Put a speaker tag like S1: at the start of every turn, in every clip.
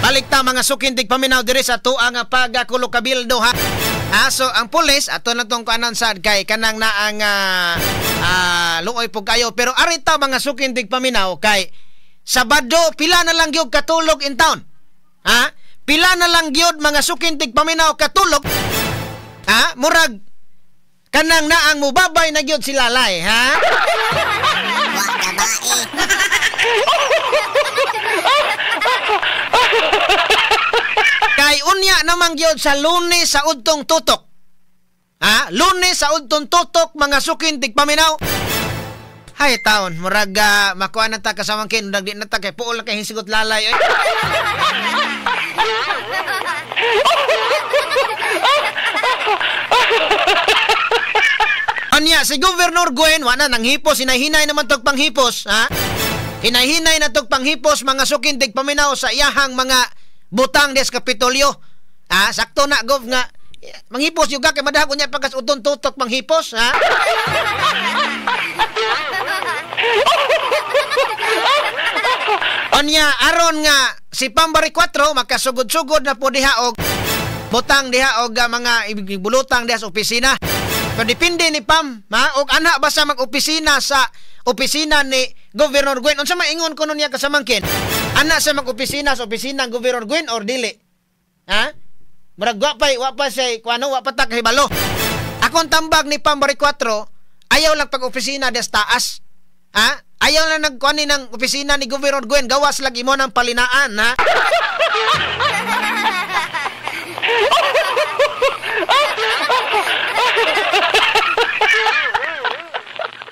S1: Balik ta mga sukintig paminaw diri sa tuang pagkulo kabildo ha. So ang pulis ato na tong kuanan sad kay kanang naang luoy pug kayo, pero ari ta mga sukintig paminaw kay Sabado pila na lang gyud katulog in town. Ha? Pila na lang gyud mga sukintig paminaw katulog. Ha? Murag kanang naang mubabay na gyud si Lalay, ha?
S2: Wa babae.
S1: Kay unya namang gyud sa Lunes sa udtong tutok. Ha? Lunes sa udtong tutok mga sukintig paminaw. Hay taon, murag makuha na ta kasamangkin, murag di na ta kay puol na kay hisigot Lalay. Oy. Anya si Governor Gwen wa na nanghipos, hinahinay naman tog panghipos, ha? Hinahinay na tog panghipos mga sukintig paminaw sa iyahang mga butang des Kapitolyo. Ha, sakto na gov nga manghipos juga kay madahag unya pagkas uton tutok manghipos, ha? Onya aron nga si Pam Baricuatro makasugod-sugod na po diha og butang diha og mga ibulutang diha sa opisina. Pero depende ni Pam, ha? Og ana ba sa mag-opisina sa opisina ni Governor Gwen? Unsa maingon kuno niya kasamangkin? Ana sa mag-opisina sa opisina ng Governor Gwen or dili? Ha? Murag wa pa siya kuano, wa pa ta kahibalo. Akong tambag ni Pam Baricuatro, ayaw lang pag-opisina des taas. Ha? Ayaw lang nagkuani ng opisina ni Governor Gwen, gawas lagi mo ng palinaan, ha?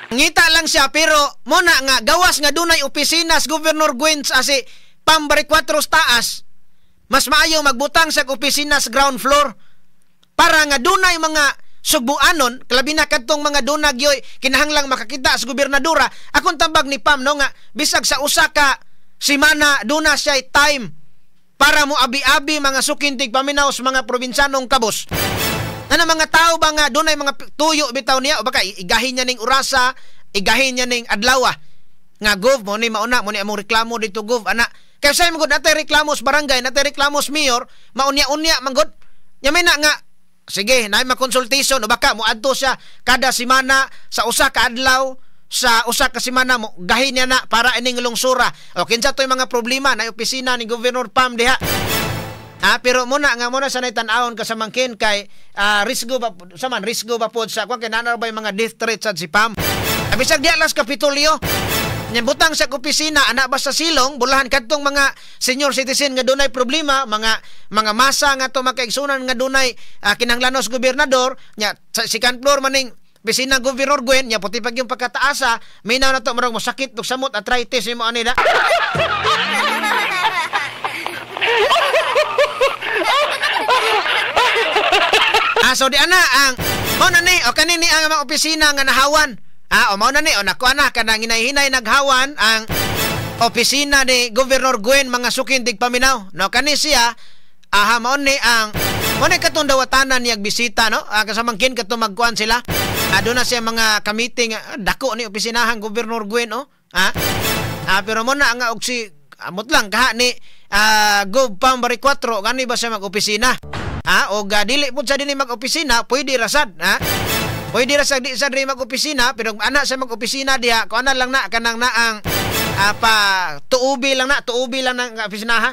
S1: Ngita lang siya pero muna nga gawas nga dunay opisina sa Governor Gwen sa si Pam Baricuatro taas. Mas maayo magbutang sa opisina sa ground floor para nga dunay mga sugbuanon, kalabi na kadtong mga dunag yoy kinahanglang makakita sa gobernadora. Akong tambag ni Pam no nga bisag sa usa ka semana duna siya time para mo abi-abi mga sukintig paminaw sa mga probinsanong kabos. Ana mga tao ba nga dunay mga tuyo bitaw niya o baka igahin niya ning orasa, igahin niya ning adlaw nga gov mo ni mauna mo ni among reklamo dito gov ana. Kay say man gud natay reklamo sa barangay, natay reklamo sa mayor, maunya-unya man gud. Nya may na nga sige, naay ma-consultation o baka moadto siya kada semana sa usa ka adlaw, sa usa ka semana mo gahin niya na para ining lungsura. O kinsa toy mga problema na opisina ni Governor Pam diha. Ah, pero muna nga muna sanay tan-awon kasamangkin kay risgo ba saman risgo ba pod sa kung kay naa ba mga death threat sad si Pam. Bisag diha lang sa Kapitolyo. Nya butang sa opisina ana ba sa silong bulahan kadtong mga senior citizen nga dunay problema, mga masa nga to makaigsunan nga dunay kinahanglanos gobernador nya sa second floor maning opisina Governor Gwen nya puti pag yung pagkataasa minaw na to murag mosakit og samot arthritis nimo ani da. So di ana ang mao na ni o kanini ang mga opisina nga nahawan. O mao na ni o nakuha na kanang hinay-hinay naghawan ang opisina ni Governor Gwen mga sukintig paminaw. No kani siya aha mao ni ang mao ni katong dawatanan niyag bisita no. Kasamangkin katong magkuan sila. Aduna siya mga ka-meeting dako ni opisinahang Governor Gwen oh. Pero mo na nga og si amot lang kaha ni Gov Pam Baricuatro gani ba siya mag-opisina? Og dili pud sa dinhi mag-opisina, pwede rasad, ha? Pwede rasad di sa diri mag-opisina, pero ana sa mag-opisina diha, kuan lang na kanang naang pa tuubi lang na, tuubi lang ng opisina, ha?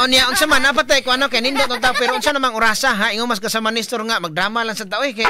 S1: Unya unsa man napatay ko ano kay nindot ang tao pero unsa namang orasa ha ingon mas kasama Nestor nga magdrama lang sa tao eh kay